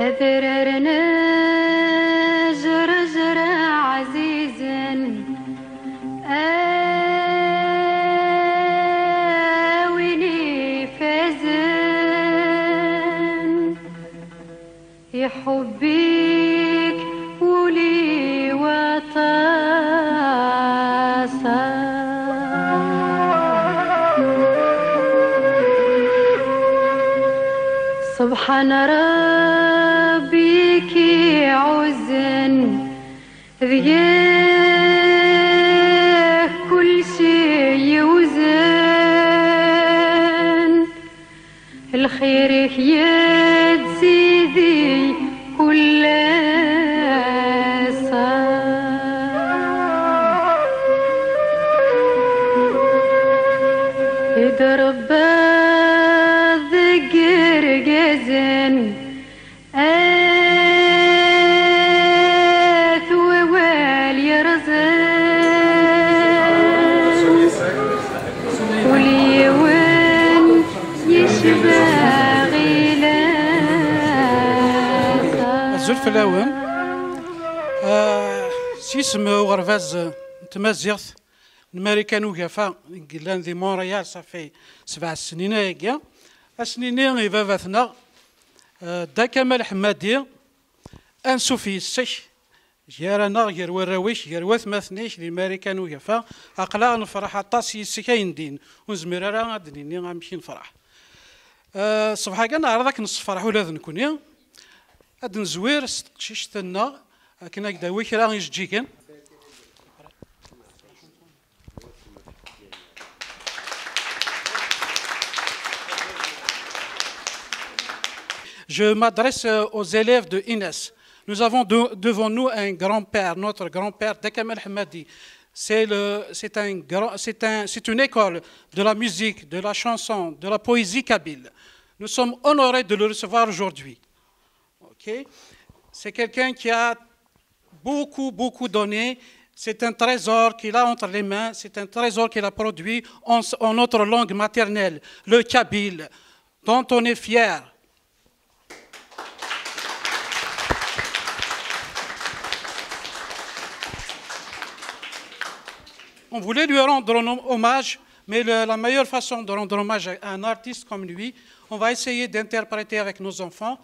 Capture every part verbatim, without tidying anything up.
Adrar n Zrezra ɛzizen, a win ifazen, iḥubb-ik wul-iw aṭas. Ṣebḥan Ṛebbi i k-iɛuzzen, deg-k kulci yewzen. Lxir-ik yettidi kul ass. I d-rebbaḍ deg irgazen, at wawal yerẓen. Ul yiwen yecba ɣilas. Azul fell-awen. Ah, s yisem uɣerbaz n tmaziɣt n Marikan Ugafa, i yellan di Montréal, ça fait sebɛa snin ayagi. Ad s-nini i baba-tneɣ, ah, Dda Kamal Ḥemmadi, ansuf yes-k, gar-aneɣ, gar warraw-ik, gar watmaten-ik di Marikan Ugafa. Aql-aɣ nefṛeḥ aṭas yes-k ayendin. Ur nezmir ara ad d-nini amek i nefṛeḥ. Ah, ṣṣbeḥ-agi neɛreḍ ad k-nessefṛeḥ ula d nekkni. Ad nezwir s teqcict-nneɣ akken ad k-d-tawi kra ijeǧǧigen. Je m'adresse, euh, aux élèves de Inès. Nous avons de- devant nous un grand-père, notre grand-père Dda Kamal Ḥemmadi. C'est le, c'est un grand, c'est un, c'est une école de la musique, de la chanson, de la poésie kabyle. Nous sommes honorés de le recevoir aujourd'hui. Ok ? C'est quelqu'un qui a beaucoup, beaucoup donné. C'est un trésor qu'il a entre les mains. C'est un trésor qu'il a produit en, en notre langue maternelle, le kabyle, dont on est fier. On voulait lui rendre un hom- hommage, mais le- la meilleure façon de rendre hommage à un artiste comme lui, on va essayer d'interpréter avec nos enfants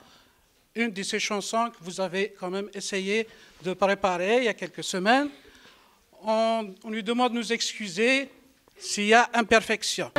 une de ces chansons que vous avez quand même essayé de préparer il y a quelques semaines. On, on lui demande de nous excuser s'il y a imperfection.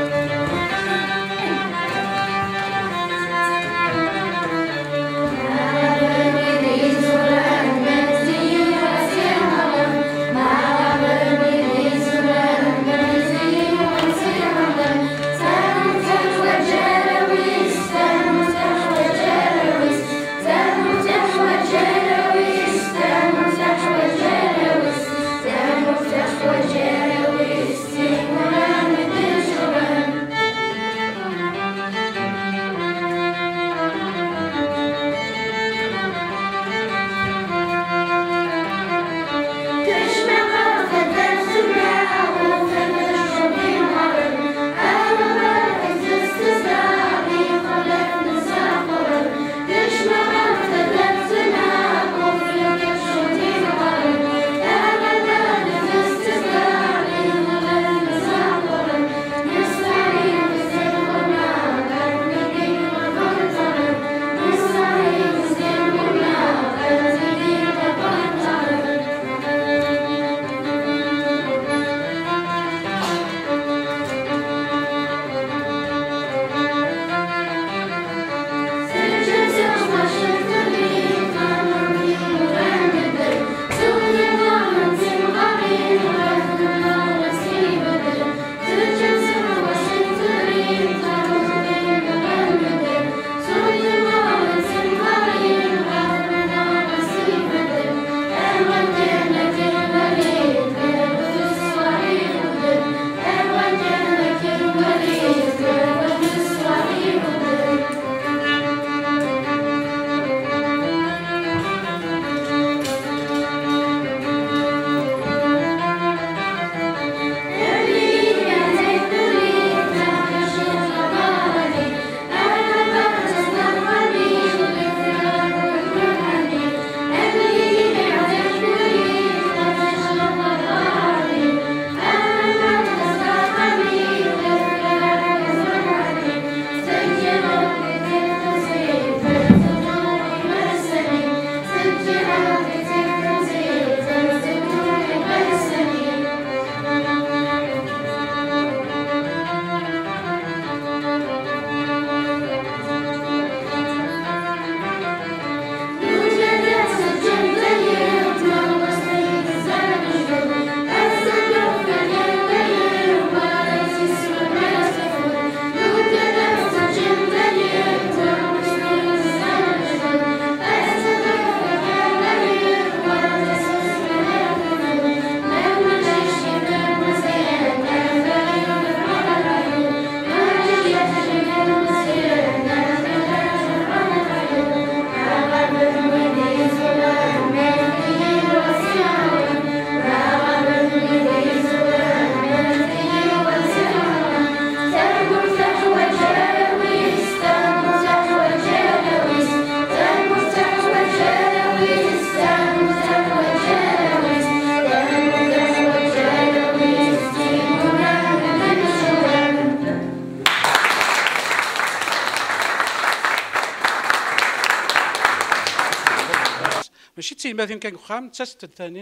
Mačči d tiyemmatin kan deg uxxam, ttasent-d tani,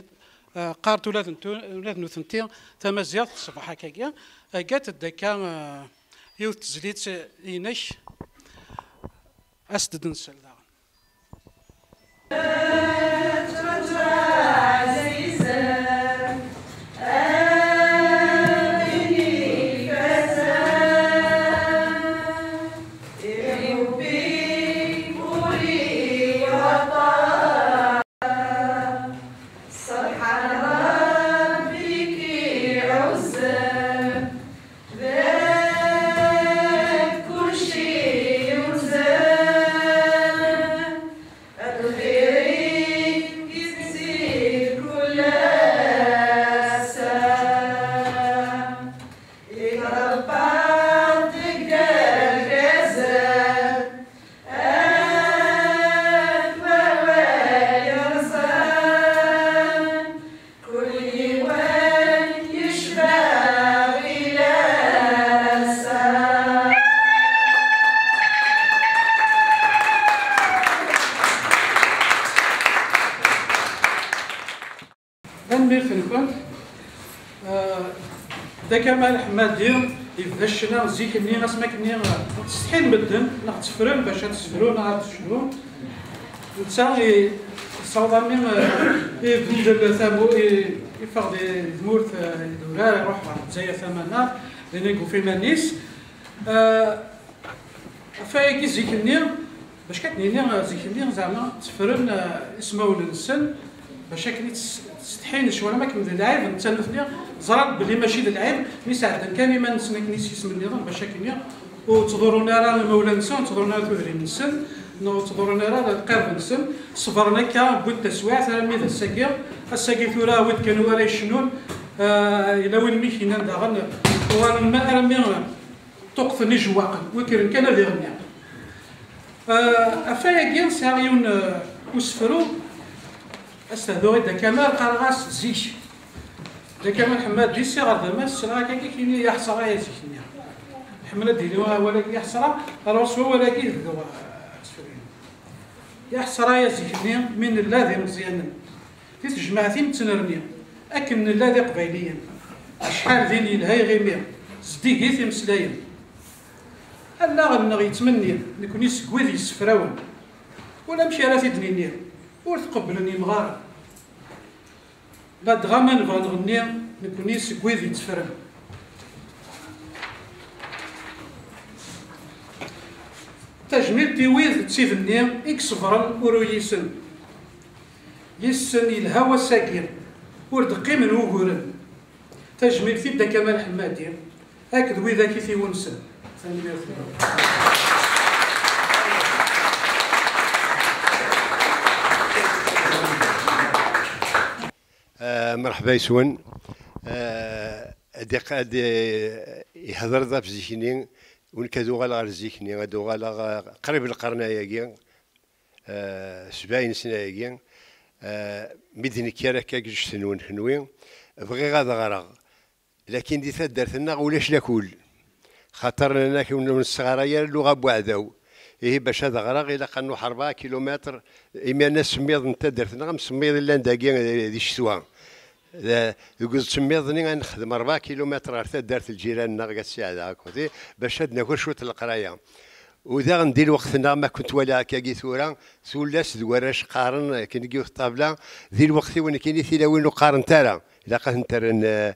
eh, qqarent ula d ntu-, ula d nutenti tamaziɣt ṣṣbeḥ akkagi. Heyya-d akka, eh, yiwet tezlit inek, as-d ad nsel daɣen. Tanemmirt-nkent. Eh, Dda Kamal Ḥemmadi yebda ccna zik-nni, asmi akkenni, eh, ttsetḥin medden, neɣ tteffren bac ad ssefrun neɣ ad cnun. Netta i-, yessaweḍ armi, eh, ibeddel tamu-, i-, iffeɣ di, di tmurt, eh, idurar, iruḥ ɣer Lezzayer tama-nneɣ, din i yufa iman-is. Eh, Ɣef wayagi zik-nni, bac kan nini, zik-nni zeɛma tteffren, eh, ismawen-nsen, bac akken i tt-, ttsetḥin cwiṭ, am akken d lɛib, netta nutni ẓran belli mačči d lɛib, mi sɛeddan kan iman-nsen akken i s yisem nniḍen, bac akken ur ttḍurrun ara imawlan-nsen, ur ttḍurrun ara tudrin-nsen, neɣ ur ttḍurrun ara lqirb-nsen, ṣebren akka, wwin taswiɛt armi d ass-agi. Ass-agi tura, wid kan wara icennun, eh, yella win mi k-yennan daɣen, uɣalen ma-, armi, ṭṭuqqten ijewwaqen, wi kkren kan ad iɣenni. Eh, ɣef wayagi, sɛiɣ yiwen, eh, usefru, ad s-tehduɣ i Dda Kamal, qqareɣ-as zik. Dda Kamal Ḥemmadi, si ɣer d amas, sliɣ akka kini, ya ḥesra ay zik-nni. Iḥemmel ad d-yini awal-agi, ya ḥesra, alors s wawal-agi, bduɣ, eh, asefru-inu. Ya ḥesra ay zik-nni, mi nella d imeẓyanen. Di tejmaɛt i nettnerni, akken nella d Iqbayliyen. Acḥal din yelha iɣimi, zeddigit imeslayen. Allaɣen-nneɣ yettmenni, nekni seg wid yessefrawen. Ulamek ara t-id-nini, ur tqebblen yimɣaren. Ladɣa ma nebɣa nɣenni, nekni seg wid yetteffren. Tajmilt i wid d tibenni i iṣebbren ur uyisen. Yes-sen yelha wass-agi, ur d-qqimen wuguren. Tajmilt i Dda Kamal Ḥemmadi akked widak i t-iwennsen. Tanemmirt. Ah, mreḥba yes-wen. Ah, ad iq-, ad i-, ihder-d ɣef zik-nni, u nekk ad uɣaleɣ ɣer zik-nni, ad uɣaleɣ, ah, qrib lqern-agi, ah, sebɛin sna-agi, ah, mi d-nekker akka deg ǧǧet-nwen kenwi, bɣiɣ ad ɣreɣ. Lakin di taddart-nneɣ ulac lakul. Xaṭer nnan-ak ur nesɣaray ara lluɣa n uɛdaw. Ihi bac ad ɣreɣ ilaq ad nruḥ rebɛa kilumitr, imi asemmiḍ n taddart-nneɣ am semmiḍ i llan dagi di ccetwa. D-, deg usemmiḍ-nni ad nexdem rebɛa kilumitr ɣer taddart n lǧiran-nneɣ, At Siɛda akked, bac ad naker cwiṭ n leqraya. U daɣen di lweqt-nneɣ ma kent-walaɣ akkagi tura, tullas d warrac qqaren akken deg yiwet ṭṭabla, di lweqt-iw nekkini tilawin ur qqarent ara, ilaq ad tent-rren, eh,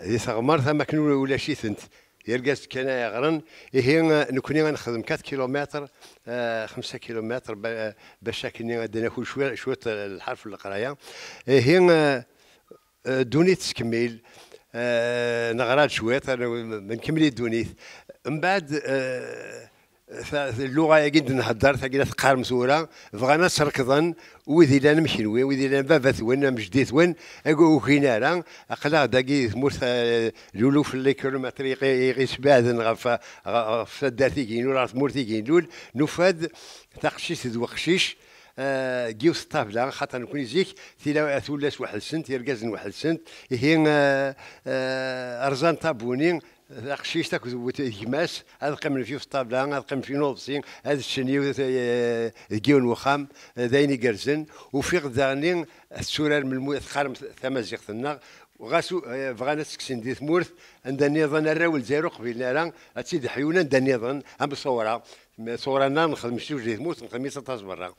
di teɣmert am akken ulac-itent. D irgazen kan ay iɣren, ihi, eh, nekkni ad nexdem quatre kilomètres, eh, xemsa kilomètres, ba-, bac akkenni ad d-naku cwi-, cwiṭ, eh, lḥerf n leqraya. Ihi, eh, eh, ddunit tettkemmil, eh, neɣra-d cwiṭ, eh, nkemmel i ddunit. Mbeɛd, eh, ta-, ta-, lluɣa-agi d-nhedder, tagi la teqqarem tura, bɣan ad tt-rekḍen, wid illan am kenwi, wid illan baba-twen, am jeddi-twen, agi ur ugin ara, aql-aɣ dagi di tmurt, eh, luluf n likilumitr iɣi-, iɣi-, isbeɛden ɣef, ɣef taddart i gin-ul, ɣer tmurt i gin-ul, nufa-d taqcict d weqcic, eh, deg yiwet ṭṭabla, xaṭer nekkni zik, tila-, tullas weḥd-sent, irgazen weḥd-sent, ihi, eh, eh, rẓan tabuni, taqcict akked gma-s ad qqimen f yiwet ṭṭabla, ad qqimen f yiwen uḍebsi, ad ččen yiwet, eh, deg yiwen wexxam, eh, d ayen igerrzen. Ufiɣ-d daɣen tetturar melmu teqqarem tamaziɣt-nneɣ, ɣas u-, eh, bɣan ad tt-kksen di tmurt, anda nniḍen arraw n Lezzayer ur qbilen ara, ad tt-id-ḥyun anda nniḍen, am Ṣewra. Ṣewra-nneɣ nxeddem ciṭuḥ di tmurt, nxeddem-itt aṭas berra.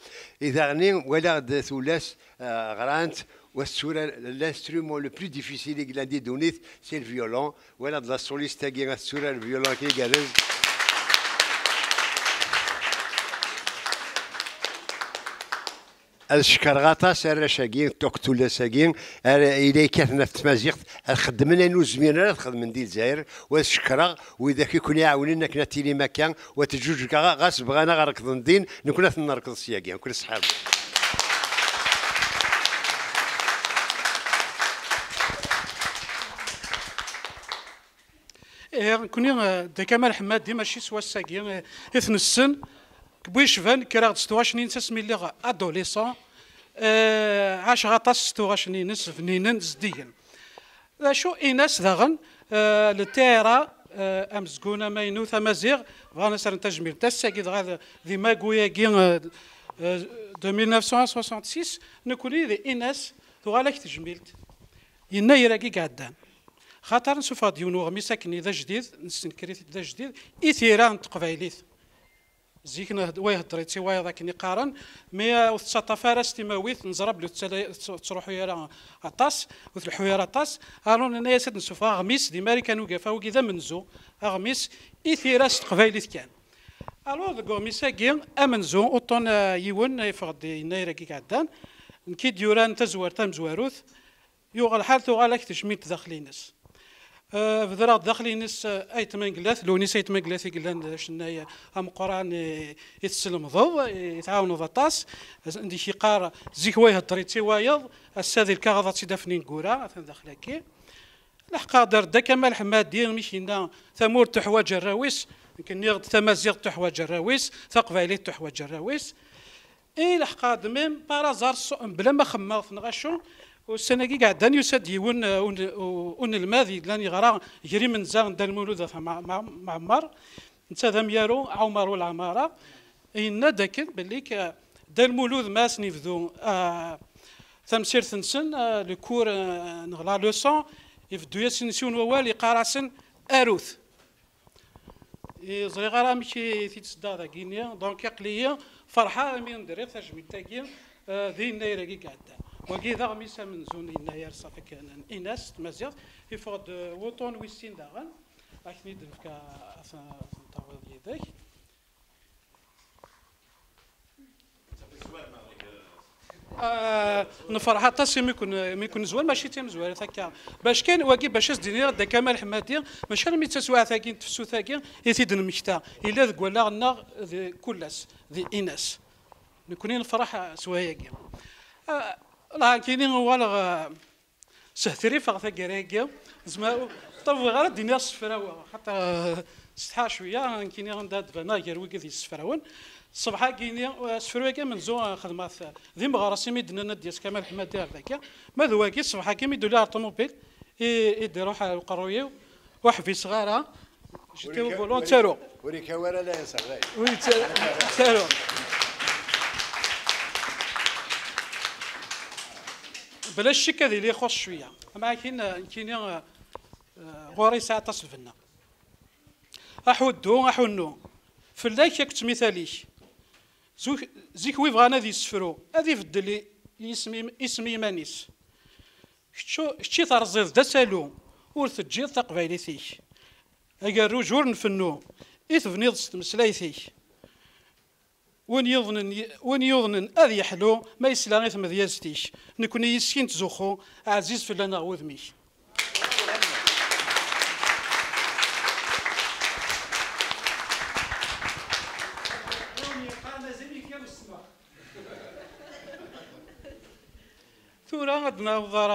I daɣen walaɣ-d tullas, eh, ɣrant, wa tetturar l'instrument le plus difficile i yellan di ddunit, c'est le violon. Walaɣ-d la soliste-agi ad tetturar le violon akken igerrez. Ad cekkreɣ aṭas arrac-agi, tuk tullas-agi, ara ila yekkaten ɣef tmaziɣt, ad xeddmen ayen ur zmiren ara ad xedmen di Lezzayer, u ad cekkreɣ widak i ken-iɛawnen akken ad tilim akka, u ad teǧǧuǧǧeg ɣ-, ɣas bɣan ad ɣ-rekḍen din, nekkni ad ten-nerkeḍ syagi, nekkni ṣṣḥab. Ihi, nekkni, eh, Dda Kamal Ḥemmadi, mačči s wass-agi, eh, i t-nessen. Deg wayecban, kkreɣ-d s tuɣac-nni-ines asmi lliɣ adolescent. Eh, ɛaceɣ aṭas s tuɣac-nni-ines, bninen, zeddigen. D acu, in-as daɣen, eh, le T R A, eh, amezgun amaynut amaziɣ, bɣan ad s-rren tajmilt. Ass-agi dɣa d, d imagu-agi, eh, eh, de mille neuf cent soixante-six, nekkni d in-as tuɣal-ak tejmilt. Yennayer-agi i iɛeddan. Xaṭer nsuffeɣ-d yiwen uɣmis akken d ajdid, nessenker-it-id d ajdid, i tira n teqbaylit. Zik nehd-, wa ihedder-itt i wayeḍ akken i qqaren, mi, uh, ur tettaṭṭaf ara s timawit, neẓra belli ur tettala-, ur tettruḥu ara aṭas, ur tleḥḥu ara aṭas. Alors nenna-yas ad nsuffeɣ aɣmis di Marikan Ugafa, wagi d amenzu, aɣmis i tira s teqbaylit kan. Alors deg uɣmis-agi amenzu, uṭṭun, uh, yiwen, yeffeɣ-d yennayer-agi iɛeddan, nekk i d-yuran tazwart tamezwarut, Yuɣ lḥal tuɣal-ak tejmilt daxel-ines. Eh, bedreɣ-d daxel-ines, eh, Ayt Mengellat, Lewnis Ayt Mengellat i yellan d acennay ameqqran i, i teslemdeḍ, i tɛawneḍ aṭas. Zik yeqqar, zik wa ihedder-itt i wayeḍ, ass-a di lkaɣeḍ ad tt-id-afen ineggura, atan daxel-agi. Leḥqeɣ-d ar Dda Kamal Ḥemmadi, mi k-yenna tamurt tuḥwaǧ arraw-is, nekk nniɣ-d tamaziɣt tuḥwaǧ arraw-is, taqbaylit tuḥwaǧ arraw-is. I leḥqeɣ-d même par hasard, s-, mebla ma xemmeɣ-t neɣ acu, ussan-agi i iɛeddan yusa-d yiwen, eh, un-, u-, unelmad yellan yeɣra gar imenza n Dda Lmulud At Mɛ-, Mɛ-, Mɛemmer, netta d amyaru, Ɛumer Ul Ɛmara, yenna-d akken belli k-, Dda Lmulud ma asen-ibdu, ah, tamsirt-nsen, ah, le cours, ah, neɣ la leçon, ibeddu-yasen s yiwen wawal, yeqqar-asen: "Arut." I ẓriɣ ara amek i t-id-seddaɣ dagini, donc aql-iyi ferḥeɣ imi n-, d-rriɣ tajmilt-agi, eh, di yennayer-agi i iɛeddan. Wagi d aɣmis amenzu n yennayer ṣafi kan n Ines s tmaziɣt, iffeɣ-d, eh, wuṭṭun wis sin daɣen, ad k-ten-id-nefk, ad ten-, ad ten-tawiḍ yid-k. Ah, nefreḥ aṭas imi kun, imi kun nezwar, mačči d timezwarit akka. Bac kan, wagi bac as-d-iniɣ Dda Kamal Ḥemmadi, mačči armi d taswiɛt-agi n tefsut-agi i t-id-nemmekta. Yella deg wallaɣ-nneɣ di kul ass, di Ines. Nekni nefreḥ s wayagi. Ah, la, kini uɣaleɣ, ah, Sehtrifeɣ taggara-agi, zma, ur ṭṭawiɣ ara d-iniɣ ssefraweɣ, xaṭer, eh, setḥaɣ cwiya, nekkini anda d-baneɣ gar wigad yessefrawen. Ṣṣbeḥ-agi-ni, eh, asefru-agi amenzu, eh, xedmeɣ-t d imeɣras imi d-nnan ad d-yas Kamal Ḥemmadi ar dagi. Ma d wagi, ṣṣbeḥ-agi mi d-uli ar ṭumubil, i, i d-iruḥ ar uqerruy-iw, ur ḥbiseɣ ara. J'étais au volant, ttaruɣ. Ur ikaw ara la yaseɣlay. Ur yettaru. Bla ccek ad yili ixuṣ cwiya. Ama akin, eh, nekkini, eh, eh, ɣur-i yesɛa aṭas lbenna. Aḥuddu, aḥunnu. Fell-ak akked tmital-ik. Zuk-, zik wi bɣan ad yessefru, ad ibeddel i, isem im-, isem i yiman-is. Kečč, kečč i terẓiḍ d asalu, ur teǧǧiḍ taqbaylit-ik. Agerruj ur nfennu, i tebniḍ s tmeslayt-ik. Win yuḍnen, win yuḍnen ad yeḥlu ma yesla i tmedyazt-ik. Nekni yis-k i nettzuxxu, ɛziz fell-aneɣ wudem-ik. Tura ad naweḍ ɣer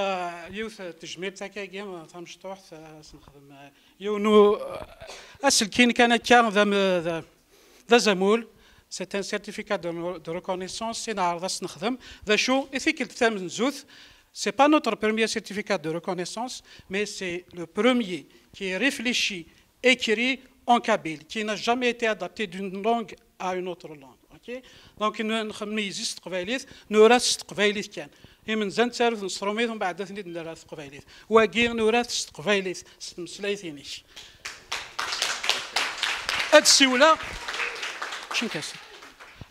yiwet n tejmilt akkagi tamecṭuḥt, ad s-nexdem yiwen u-, aselkin kan akka d am-, d, d azamul, c'est un certificat de, de reconnaissance, i neɛreḍ ad s-nexdem. D acu, i tikkelt tamenzut, c'est pas notre premier certificat de reconnaissance, mais c'est le premier qui est réfléchi écrit en kabyle, qui n'a jamais été adapté d'une langue à une autre langue. Ok? Donc, n-, nxemmem-, nmeyyez s teqbaylit, nura s teqbaylit kan. Imenza nettarut s trumit, umbeɛd ad ten-id-nerr ɣer teqbaylit. Wagi, nura s teqbaylit, s tmeslayt-inek. Ad siwleɣ, ččen-k-as.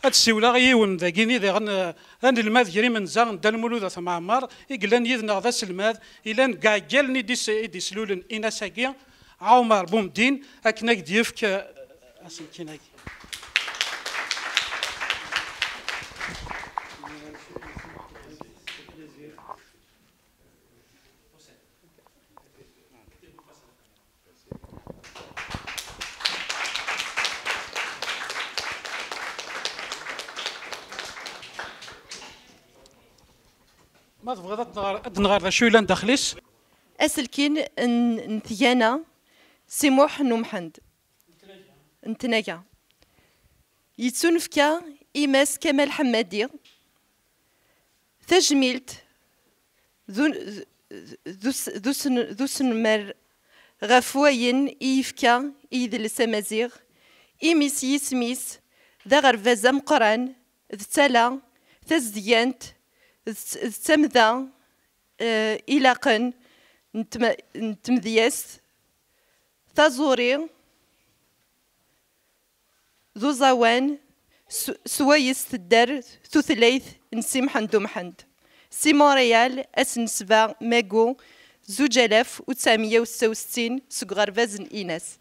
Ad siwleɣ i yiwen dagini diɣen, eh, d anelmad gar imenza n Dda Lmulud At Mɛemmer, i yellan yid-neɣ d aselmad, ilan deg iɛeggalen i d-is-, i d-islulen Inas-agi, Ɛumer Bumdin, akken ad k-d-yefk, eh, aselkin-agi. Ma tebɣiḍ ad nɣer, ad nɣer d acu yellan daxel-is? Aselkin n, n tgana, Si Muḥ n Umḥend, n tnaga. Yettunefka i Mass Kamal Ḥemmadi, tajmilt d un-, d us-, d usen-, d usenmer ɣef wayen i yefka i yidles amaziɣ, imi s yisem-is d aɣerbaz ameqqran, d tala tazedgant, d t-, d tamda, eh, ilaqen n tme-, n tmedyazt, taẓuri, d uẓawan, s, s wayes tedder tutlayt n Si Mḥend Umḥend. Si Montréal, ass n sebɛa Magu, zuǧ alaf u tesɛemya u setta u settin, seg uɣerbaz n Inas.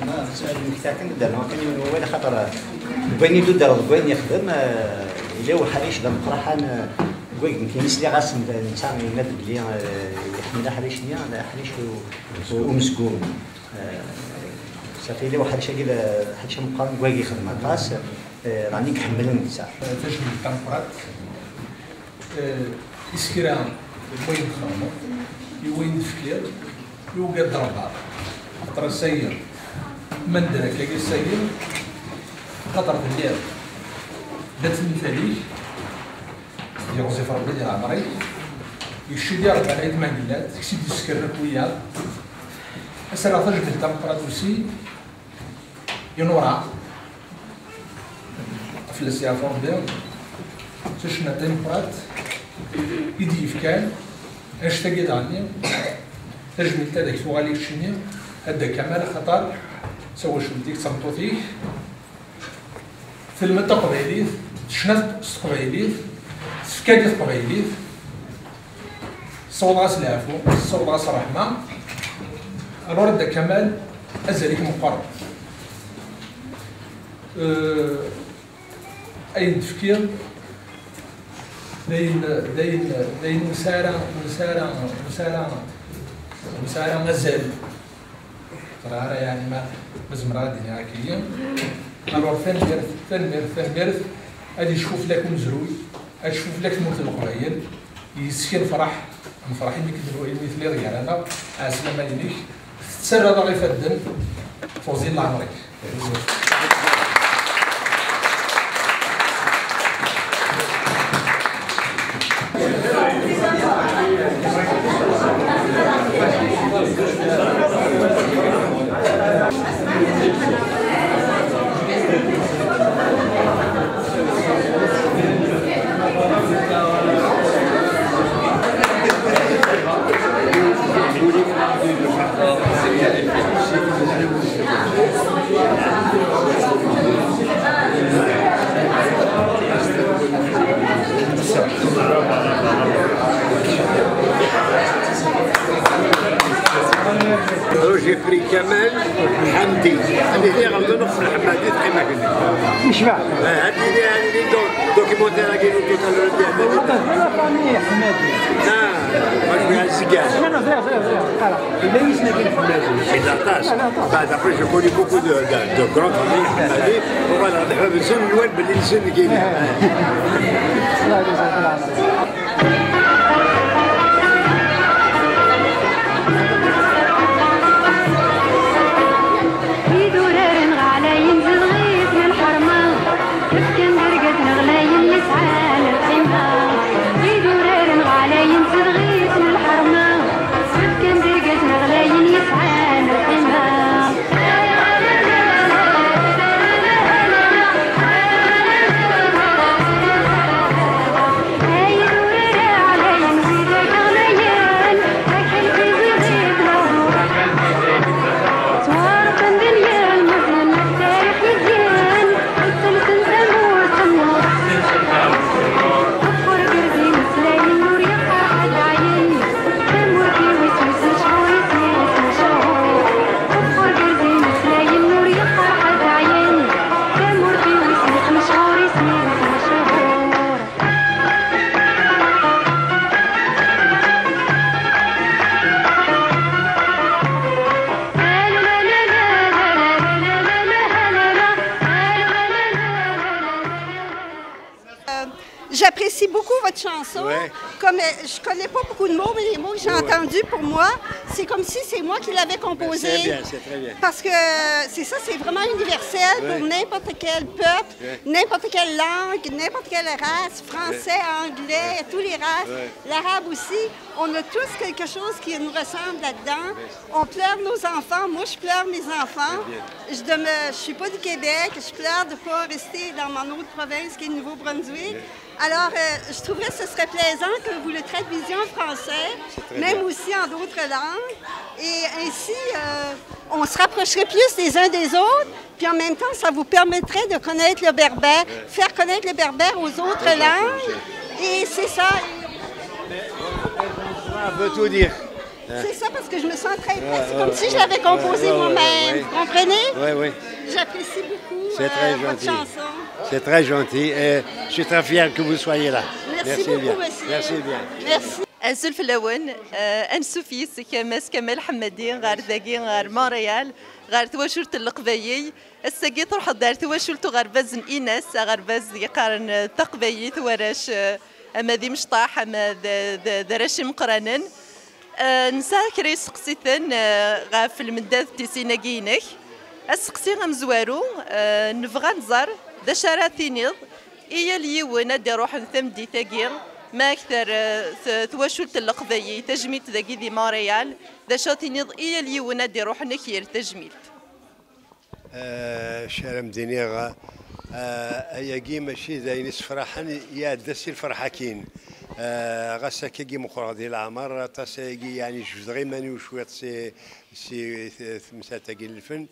Ma, s-, ad mmektiɣ kan, ad d-rnuɣ kan yiwen n wawal, axaṭer, eh, deg wayen i d-tuddreḍ, deg wayen yexdem, eh, yella uḥric d ameqqraḥan, eh, deg wayen nekk sliɣ-as, netta yenna-d belli, eh, iḥemmel aḥric-nni, d aḥric u-, u-, umezgun. Eh, safi, yella uḥric-agi d aḥric ameqqran deg wayen yexdem aṭas, eh, yeɛni i iḥemmlen netta. Tajmilt tameqqrant. Eh, isekra n wayen txedmeḍ, i wayen tefkiḍ, i ugad d rebɛa. Xaṭer ass-agi, ma nedder akkagi ass-agi, xaṭer telliḍ d at nnfal-ik, yeɣzif Rebbi di leɛmer-ik, yekcem-d Rebbi ar ayt ma yellan, tekkes-id isekren akk wiyaḍ. Ad s-rreɣ tajmilt tameqqrant usi, i Nura, fell-as yeɛfu Rebbi, d tacennat tameqqrant i d-yefkan annect-agi daɣenni, tajmilt ad ak-tuɣal i keččini, a Dda Kamal, axaṭer d tawacult-ik, d tameṭṭut-ik, telmed taqbaylit, tecna s teqbaylit, tefka-d i teqbaylit, ssawḍeɣ-as leɛfu, ssawḍeɣ-as ṛṛeḥma. Alors, a Dda Kamal, azal-ik meqqer. Euh, ayen d-tefkiḍ, d ayen, d ayen, d ayen ur nesɛi ara, ur nesɛi ara, ur nesɛi ara, ur nesɛi ara azal. Ẓriɣ ara, yeɛni, ma, ma zemreɣ ad d-iniɣ akka-yi. Alors, tanemmirt, tanemmirt, tanemmirt. Ad yecfu fell-ak umezruy, ad tecfu fell-ak tmurt n Leqbayel. Yes-k nefreḥ, nefreḥ imi k-, imi telliḍ gar-aneɣ. Ɛeslama-inek, tettarraḍ-aɣ ifadden, teɣzi n leɛmer-ik. Alors, j'ai pris Kamal Hamdi. Allez, viens, on va nous faire Hamdi, très bien. Yecbeḥ. Euh, Hamdi, il est, il est dans le documentaire à Guélo tout à l'heure. Aṭas, la famille Ḥemmadi. Ah, moi, je suis à Zigan. Non, non, viens, viens, viens. Voilà. Il est ici, Ḥemmadi. C'est aṭas. Voilà, aṭas. Bah, d'après, je connais beaucoup de, de, de grandes familles Ḥemmadi. Voilà, نحب نسلم الوالد باللي نسلم كاين. الله يجزاك الله خير. Iduraren ɣlayen zedɣit n lḥerma, fkan d argaz n ɣlayen yesɛan lqima. J'apprécie beaucoup votre chanson. Ouais. Comme euh, je connais pas beaucoup de mots, mais les mots que j'ai entendus, pour moi, c'est comme si c'est moi qui l'avais composé. C'est bien, c'est très bien. Parce que c'est ça, c'est vraiment universel pour n'importe quel peuple, n'importe quelle langue, n'importe quelle race, français, anglais, tous les races, l'arabe aussi. On a tous quelque chose qui nous ressemble là-dedans. On pleure nos enfants. Moi, je pleure mes enfants. Je demeure, je suis pas du Québec. Je pleure de pas rester dans mon autre province qui est le Nouveau-Brunswick. Alors, euh, je trouverais que ce serait plaisant que vous le traduisiez en français, même aussi en d'autres langues. Et ainsi, euh, on se rapprocherait plus les uns des autres. Puis en même temps, ça vous permettrait de connaître le berbère, faire connaître le berbère aux autres langues. Et c'est ça. Ça veut tout dire. C'est ça parce que je me sens très près. C'est comme si je l'avais composé moi-même. Vous comprenez? Oui, oui. J'apprécie beaucoup C'est très euh, votre gentil. Chanson. C'est très gentil. Et je suis très fier que vous soyez là. Merci beaucoup, bien. Monsieur. Merci bien. Merci. Azul fell-awen, eh, ansuf yis-k a Mass Kamal Ḥemmadi ɣer dagi, ɣer Montréal, ɣer twacult n Leqbayel. Ass-agi truḥeḍ-d ar twacult uɣerbaz n Inas, aɣerbaz deg qqaren eh, taqbaylit warrac eh, ama d imecṭaḥ ama d, d, d arrac imeqqranen. Eh, nesɛa kra iseqsiten eh, ɣef lmendad n tisin-agi-inek. Aseqsi amezwaru, eh, nebɣa ad nẓer d acu ara tiniḍ i yal yiwen ad d-iruḥen tameddit-agi, ma akter eh, t- twacult n Leqbayel, tajmilt dagi di Montréal, d acu ad tiniḍ i yal yiwen ad d-iruḥen ad k-yerr tajmilt? Eh, Acu ara m-d-iniɣ, eh, ayagi mačči d ayen isefraḥen, iɛedda si lferḥ akkin. Eh, Ɣas akkagi meqqreɣ di leɛmer, aṭas ayagi, yeɛni jebdeɣ iman-iw cwiṭ si, si t- temsalt-agi n lfen,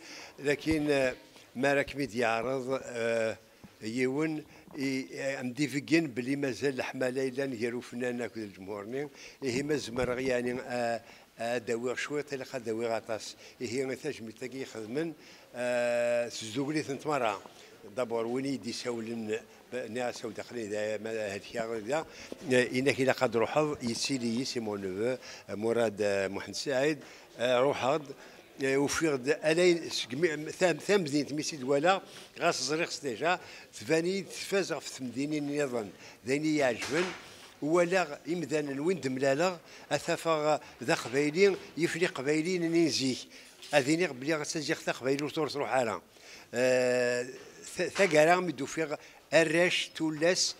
lakin eh, mi ara kem-id-yeɛreḍ eh, yiwen, i- eh, am-d-ibeggen belli mazal leḥmala yellan gar ufennan akked lǧemhur-nni, ihi ma zemreɣ yeɛni eh, ad d-awiɣ cwiṭ, ilaq ad d-awiɣ aṭas. Ihi tajmilt-agi ixedmen, eh, tesduglit-tent merra. D'abord, win i yi-d-isawlen, b- nniɣ-as awd aql-i da, ma helkeɣ da, eh, inak ilaq ad d-truḥeḍ, yettili yis-i mon neveu, eh, Murad eh, Muḥend Saɛid, eh, ruḥeɣ-d, eh, ufiɣ-d ala ayen seg mi- tam- tamdint mi tt-id-walaɣ, ɣas ẓriɣ-tt déjà, tban-iyi-d tfaz ɣef temdinin nniḍen, d ayen i yi-iɛeǧben. Walaɣ imdanen win d-mlaleɣ, ad t-afeɣ d aqbayli yifen iqbayliyen-nni n zik. Ad iniɣ belli taziɣt taqbaylit ur truḥ ara. Eh, ta- Taggara mi d-ufiɣ arrac, tullas,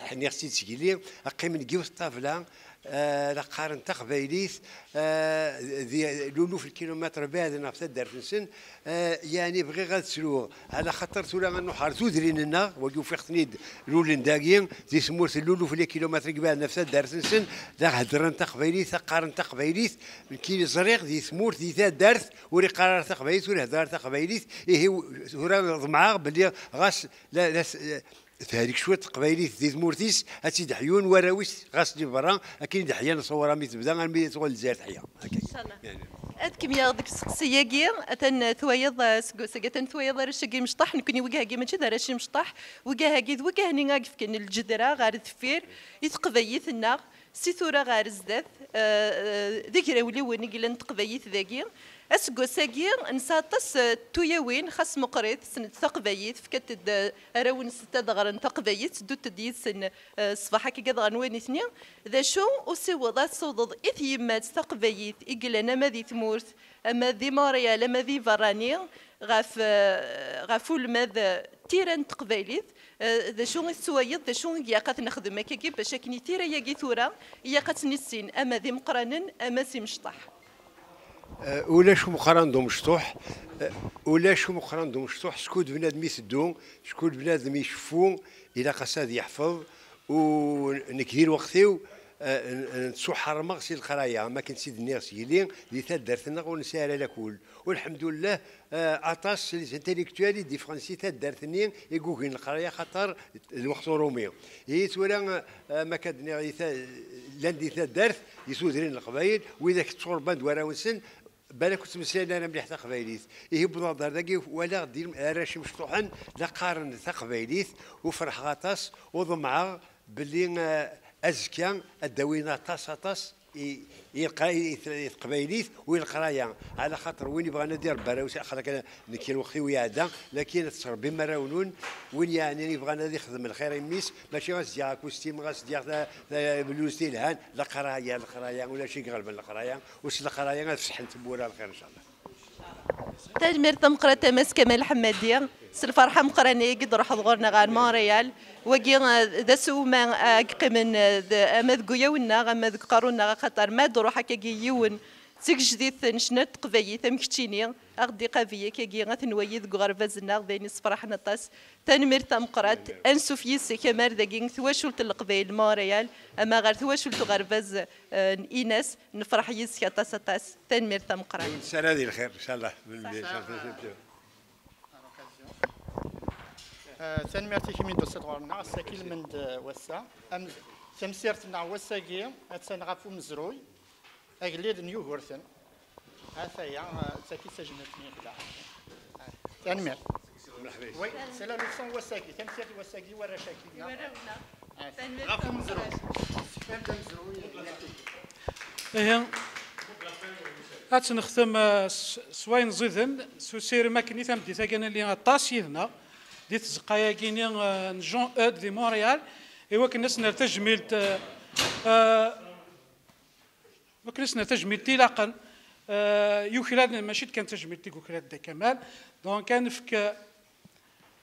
ḥniɣ-tt-id sgili, qqimen deg yiwet ṭṭabla, eh, la qqaren taqbaylit, eh, di luluf lkilumitr baɛden ɣef taddart-nsen, eh, yeɛni bɣiɣ ad ttruɣ, ɛla xaṭer tura ad nruḥ ɣer tudrin-nneɣ, wagi ufiɣ-ten-id lulen dagi, di tmurt luluf lkilumitr i ibaɛden ɣef taddart-nsen, la heddren taqbaylit, la qqaren taqbaylit, nekki ẓriɣ di tmurt, di taddart, ur iqqar ara taqbaylit, ur ihedder ara taqbaylit, ihi tura ḍemɛeɣ belli ɣas la, la, tehrik cwiṭ teqbaylit di tmurt-is, ad tt-id-ḥyun warraw-is ɣas di berra, akken i d-ḥyan Ṣawra mi tebda armi tuɣal Lezzayer teḥya. Inchallah. Ad kem-yaɣ deg useqsi-agi, atan twayeḍ eh, seg useg, atan twayeḍ arrac-agi imecṭaḥ, nekni wigah-agi mačči d arrac imecṭaḥ, wigah-agi d wigah-nni ad yefken lǧedra ɣer deffir i teqbaylit-nneɣ, si tura ɣer zdat, eh, eh, d igrawliwen i yellan n teqbaylit dagi. Aseggas-agi, nesɛa aṭas eh, n tuyawin, xas meqqrit, ssnent taqbaylit, fkant-d eh, arraw-nsent ad ɣren taqbaylit, tteddut-d yid-sen eh, ṣṣbeḥ akka ad ɣren wayen itni. D acu usiweḍ ad tessiwḍeḍ i tyemmat taqbaylit i yellan ama di tmurt, ama di Montréal, ama di berrani, ɣef, eh, ɣef ulmad eh, tira n teqbaylit, eh, d acu i tettwaliḍ, d acu i ilaq ad t-nexdem akkagi, bac akken i tira-agi tura, ilaq ad tt-nissin ama d imeqqranen, ama s imecṭaḥ. Eh, ulac umeqqran d umecṭuḥ, eh, ulac umeqqran d umecṭuḥ, skud bnadem iteddu, skud bnadem iceffu, ilaq-as ad yeḥfeḍ, u nekk di lweqt-iw, eh, n- n- ttwaḥermeɣ si leqraya, am akken tt-id-nniɣ sgili, di taddart-nneɣ ur nesɛi ara lakul. U lḥemdullah, eh, aṭas les intellectuels i d-iffɣen si taddart-nni i yugin leqraya, xaṭer lweqt urumi. Ihi tura, eh, am akka d-nniɣ, di ta- llan di taddart, di tudrin n Leqbayel, widak tturban-d warraw-nsen, balak ur ttmeslayen ara mliḥ taqbaylit. Ihi wwḍeɣ-d ar dagi, walaɣ-d arrac imecṭuḥen la qqaren taqbaylit, u ferḥeɣ aṭas, u ḍemɛeɣ belli eh, azekka ad d-awin aṭas, aṭas i, i leqra-, i t-, i teqbaylit u i leqraya, ɛla xaṭer win ibɣan ad irebbi arraw-is, axaṭer kan nekki lweqt-iw iɛedda, lakin ad tettrebbim arraw-nwen, win yeɛnin ibɣan ad ixdem lxir i mmi-s, mačči ɣas ǧǧiɣ akustim, ɣas ǧǧiɣ ta-, ta-, tabluzt ilhan, leqraya, leqraya, ulac i iɣelben leqraya, u s leqraya ad fetḥen tewwura lxir, ncallah. Tanemmirt tameqqrant a Mass Kamal Ḥemmadi, s lferḥ ameqqran-agi i d-truḥeḍ ɣur-neɣ ɣer Montréal. Wagi, eh, d asewma, eh, i yeqqimen, eh, d-, ama deg uyaw-nneɣ, ama deg uqerru-nneɣ, axaṭer ma d-ruḥ akkagi yiwen d tigejdit n ccna n teqbaylit am keččini, a ɣ-d-iqabel akkagi, ad t-nwali deg uɣerbaz-nneɣ, d ayen yessefraḥen aṭas. Tanemmirt tameqqrant. Ansuf yis-k amar dagi twacult n Leqbayel n Montréal, ama ɣer twacult uɣerbaz, eh, n Inas, nefreḥ yis-k aṭas, aṭas. Tanemmirt tameqqrant. Nettarra di lxir, ncallah. Eh, tanemmirt i kemm i d-tusiḍ ɣur-neɣ, ass-agi lmend, eh, wass-a. Am-, tamsirt-nneɣ wass-agi, attan ɣef umezruy, agellid n Yugurten. Ataya, eh, d taki d tajmilt-nni i yexdeɛ. Tanemmirt. Oui, c'est la leçon wass-agi, tamsirt wass-agi i warrac-agi. I warraw-nneɣ. Ɣef umezruy. Tefkam-d amezruy. Ihi, ad tt-nextem, eh, s, s wayen ẓiden, s usirem akken i tameddit-agi ad nili aṭas yid-neɣ, di tzeqqa-agi-ni, eh, n Jean Eudes di Montréal, i wakken ad s-nerr tajmilt, eh, eh, wakken ad s-nerr tajmilt ilaqen, eh, yuklal, mačči d kan tajmilt i yuklal Dda Kamal, donc ad nefk, eh,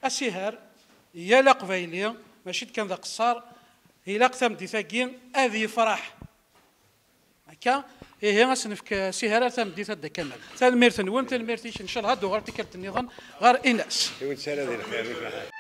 asiher i yal aqbayli, mačči d kan d aqeṣṣer, ilaq tameddit-agi ad yefreḥ. Akka, ihi, ad s-nefk asiher ar tameddit a Dda Kamal. Tanemmirt-nwen, tanemmirt-ik, ncallah ad d-uɣal tikkelt nniḍen ɣer Inas. Iwen sara di lxir.